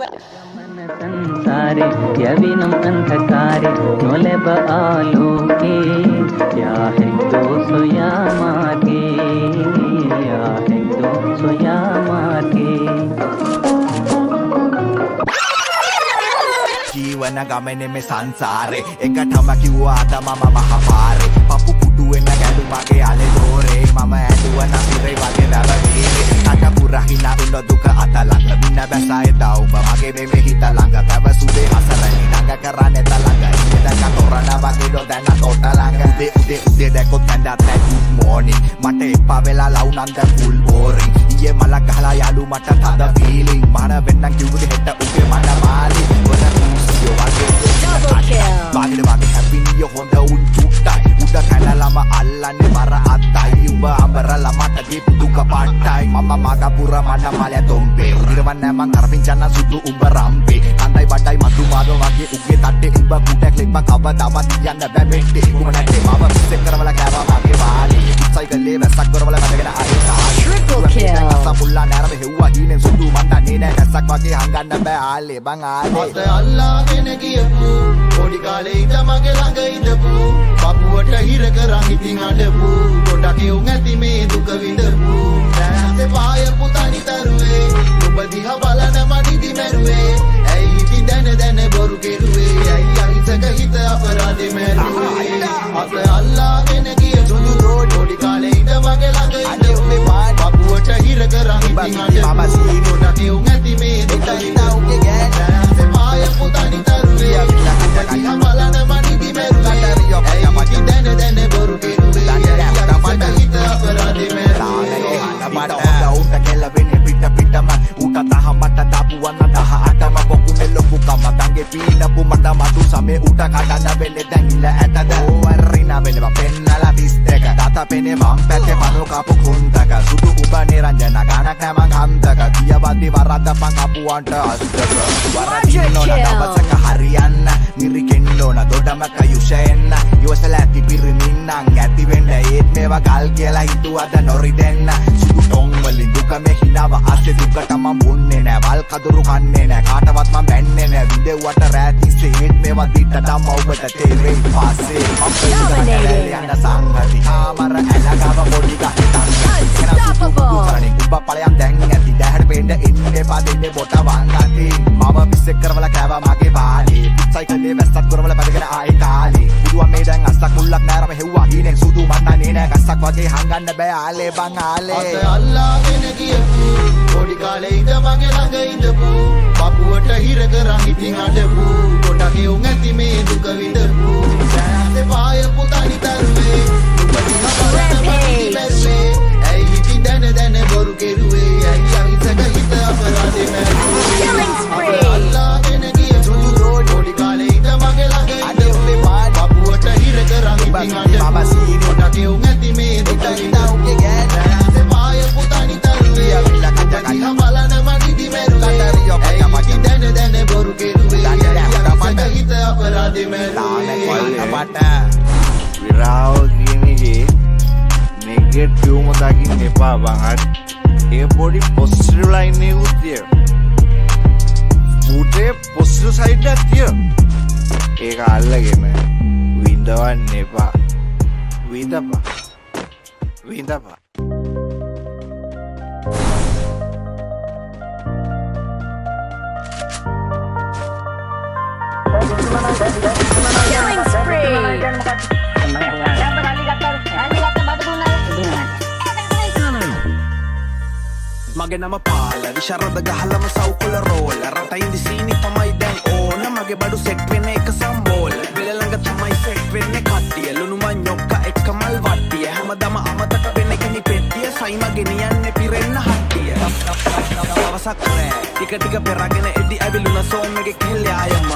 සංසාරේ යවිනම් අන්ධකාරේ නොලැබ ආලෝකේ යා හැක්දෝ සොයා මාගේ යා හැක්දෝ සොයා මාගේ. ජීවන ගමනේ මේ සංසාරේ එකටම කිව්වා අද මම මහපාරේ පපු කුඩු වෙන ගැලු මගේ අලේ දෝරේ මම ඇඬුව නම් ඉරේ වගේ වැව වීරේ කට පුරා හිනා උන දුක අත ළඟ මින බැසා එදා උඹ මගේ මේ හිත ළඟ පැවසුදේ හසරණි ළඟ කරන්නේ ත ළඟ ඉන්නේ දැක තොරණ වගේ ඩෝ දැන තොට ළඟ උදේ උදේ උදේ දැකොත් කැඳත් නෑ ගුඩ් මෝර්නින් මට එපා වෙලා ලව් නම් දැන් ෆුල් බෝරින් ඊයේ මලක් ගහලා යාළු මට තද ෆීලිං මහන වෙන්නම් කිව්වද හෙට උගේ මන මාලි වන කුසියෝ වගේ. Double kill. වාගෙට වාගේ හැපිනිය හොඳ උන් චුට්ටයි උඩ කැනලම අල්ලන්නේ බර අත්තයි උඹ අඹරලා මට දීපු දුක පට්ටයි මම මගපුර මන මලය තොම්පේ උදිරවන්නේ මං කරපිංචන සුදු උඹ රම්පේ කන්දයි බඩයි මధు මාදෝ වගේ උගේ තට්ටේ උඹ කුඩක් ලිප්ප කවදාවත් තියන්න බෑ මෙට්ටේ කුම නැට්ටේ මාව පිස්සෙක් කරවලා කෑවා මගේ වාලේ සයිකලේ වැස්සක් කරවලා මැදගෙන ආයේ තාලේ. Triple kill. අසමුල්ලා නෑරම හෙව්වා හීනෙන් සුදු මන් දන්නේ නෑ කැස්සක් වගේ හංගන්න බෑ ආලේ බං ආලේ. අත අල්ලාගෙන ගියපු පොඩි කාලේ ඉඳ මගේ ළඟ ඉඳපු පපුවට හිර කරන් ඉතින් අඬපු ගොඩක් එවුන් ඇති මේ දුක විඳපු රෑසේ පායපු තනි තරුවේ ඔබ දිහා බලන මම නිදි මැරුවේ ඇයි ඉතින් දැන දැන බොරු කෙරුවේ ඇයි අහිංසක හිත අපරාධෙ මැරුවේ අත අල්ලාගෙන ගියපු පොඩි කාලේ ඉඳ මගේ ළඟ ඉඳපු පපුවට හිර කරන් ඉතින් අඬපු ගොඩක් එවුන් ඇති මේ දුක විඳපු රෑසේ පායපු තනි තරුවේ ඔබ දිහා බලන මම නිදි මැරුවේ ඇයි ඉතින් දැන දැන බොරු කෙරුවේ ඇයි අහිංසක හිත අපරාධෙ මැරුවේ. හිත හොඳ උන්ට කෙලවෙන්නේ පිට පිටම ඌට තහ මට දාපුවන්න 18ම පොකුනේ ලොකුකම ගංගේ පීනපු මට මඩු සමේ ඌට කඩන්න වෙන්නේ දැන් ඉල ඇටද ඕවරින වෙනවා පෙන්නලා 32 තාතා පෙනේ වම් පැත්තේ පණු කපු කුන්තක සුදු උඹ නිරංජන ගානක් නෑ මං හන්දක කියවද්දි වරද්දපන් කපුවන්ට අස්තක වරදින්න ඕන දවසක හරියන්න මිරිකෙන්න ඕන දොඩමක යුෂ එන්න ඉවසලා ඇති පිරිමින්නම් ඇති වෙන්න ඒත් මේවා ගල් කියලා හිතුවද නොරිදෙන්න සුදු ටොං වලින් දුක මේ හිනාව ආසේ දුකට මං බොන්නේ නෑ වල් කදුරු කන්නේ නෑ කාටවත් මං බැන්නේ නෑ විදෙව්වට රෑ තිස්සේ ඒත් මේවා දිට්ටටම ඔබට තේරෙයි පස්සේ මං Dominating. යන සංගති ආමර ඇලගව පොඩි ගහේ තංගති Unstoppable. උඹ ඵලයන් දැන් ඇති දැහැට පේන්න එන්න එපා දෙන්නේ බොට වංගති මම පිස්සෙක් කරවලා කෑවා මගේ වාලේ සයිකලේ වැස්සක් කරවලා පැදගෙන ආයේ කාලේ බුදුන් මේ දැන් අස්සක් මුල්ලක් නෑරම හෙව්වා හීනෙන් සුදු මන් දන්නේ නෑ කස්සක් වගේ හංගන්න බෑ ආලේ බං ආලේ. අත අල්ලාගෙන ගියපු පොඩි කාලේ ඉඳ මගේ ළඟ ඉඳපු පපුවට හිර කරන් ඉතින් අඬපු ගොඩක් එවුන් ඇති මේ දුක විඳපු රෑසේ පායපු තනි තරුවේ ඔබ දිහා බලන මම නිදි මැරුවේ ඇයි ඉතින් දැන දැන බොරු කෙරුවේ ඇයි අහිංසක හිත අපරාධෙ මැරුවේ. Killing අත spree. අල්ලාගෙන ගියපු පොඩි කාලේ ඉඳ මගේ ළඟ ඉඳපු පපුවට හිර කරන් ඉතින් අඬපු ගොඩක් එවුන් ඇති මේ දුක විඳපු රෑසේ පායපු තනි තරුවේ ඔබ දිහා බලන මම නිදි මැරුවේ ඇයි ඉතින් දැන දැන බොරු කෙරුවේ ඇයි අහිංසක හිත අපරාධෙ මැරුවේ. විරාව කියන එකේ නෙගටිව්ම දකින්න එපා බං. හරි, ඒ පොඩි පොසිටිව් ලයින් එකකුත් තියෙනවා. බූටේ පොසිටිව් සයිඩ් එකක් තියෙනවා. ඒක අල්ලගෙන විඳවන්න එපා. විඳපන් විඳපන්. Killing spree. මගේ නම පාල විශාරද ගහලම සව්කොල රෝල රට ඉඳි සීනි තමයි දැන් ඕන මගේ බඩු සෙට් වෙන එක සම්බෝල බෙල ළඟ තමයි සෙට් වෙන්නේ කට්ටිය ලුණු මඤ්ඤොක්ක එක්ක මල් වට්ටිය හැමදම අමතක වෙන කෙනි පෙට්ටිය සයිම ගෙනියන්නේ පිරෙන්න හට්ටිය. දවසක් රෑ ටික ටික පෙරගෙන එඩි ඇවිලුණ සෝම් එකේ කෙල්ල ආයම